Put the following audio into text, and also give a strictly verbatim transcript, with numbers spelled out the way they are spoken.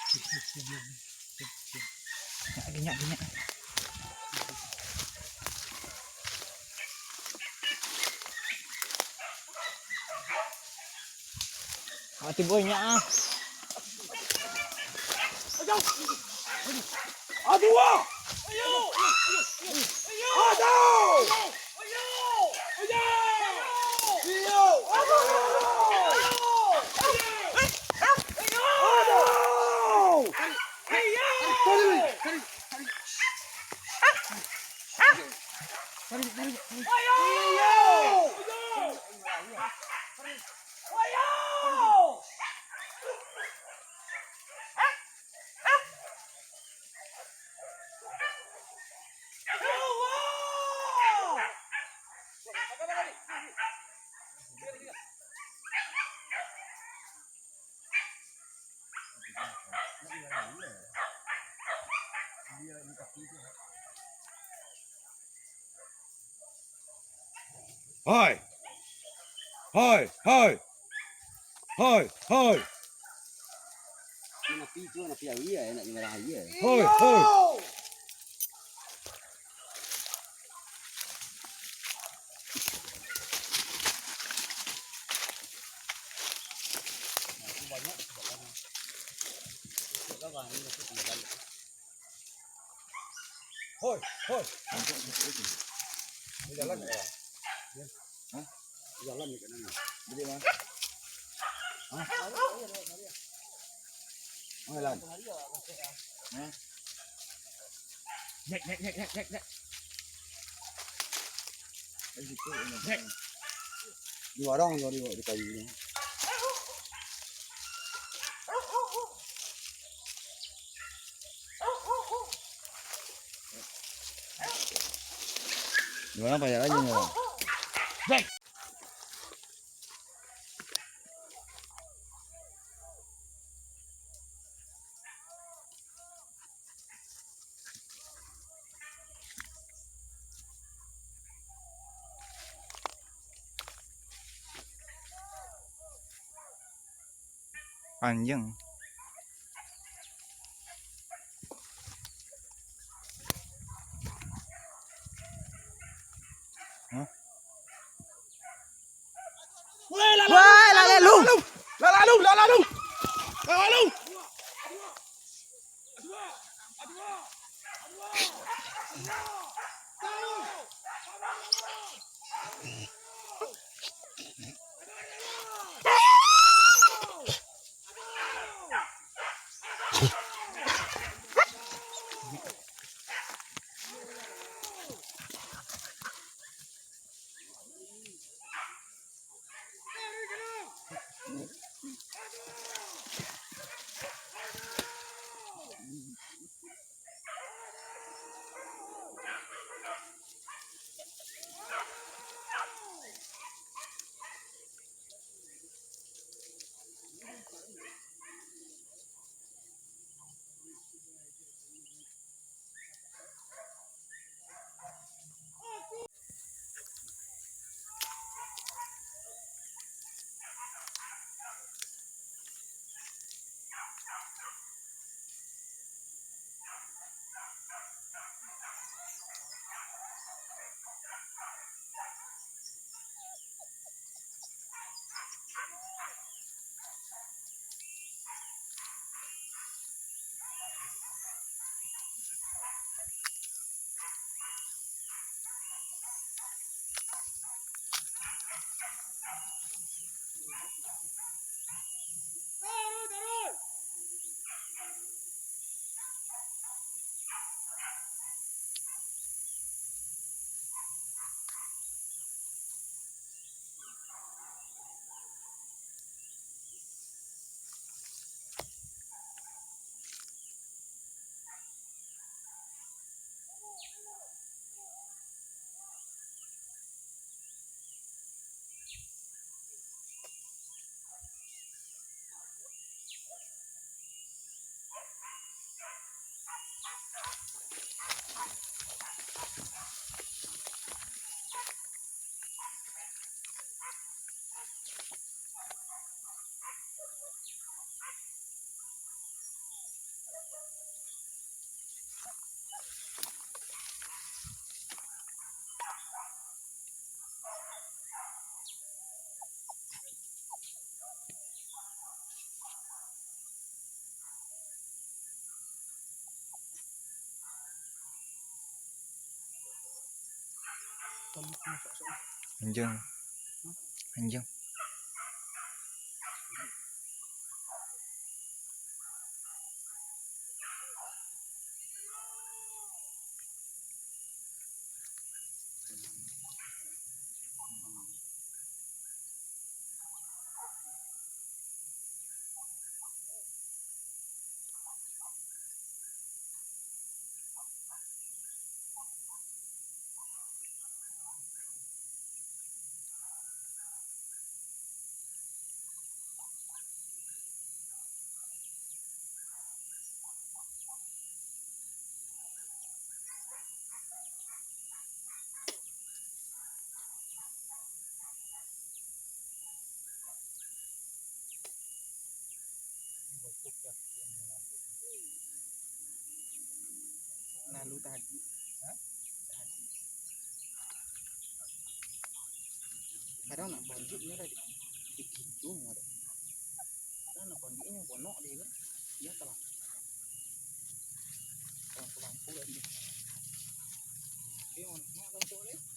Nyak, nyak, nyak. Mati boy nyak ah. Aduh! Aduh! Hoi! Hoi! Hoi! Hoi! Hoi! Napi tu, napi awi ya, nak nyerah awi ya. Hoi! Hoi! Hoi, hoi. Di jalan ya. Hah? Di jalan ni kanan. Jadi mah. Hah? Mana jalan? Hah? Nek, nek, nek, nek, nek, nek. Di situ, ini. Nek. Di warang tadi, di kayu ni. Di warang banyak lagi ni. Nek. Anjing. Hah? Woi, lah lalu, lah lalu, lah lalu, lah lalu, lah lalu. Anjing. Anjing. Lalu tadi, ha? Tadi. Kadang nak bonjiknyo tadi. Digitunyo tadi. Kadang nak bonjiknyo bonok dia kan. Dia telah. Kalau lampu kan dia. Dia nak lampu ni.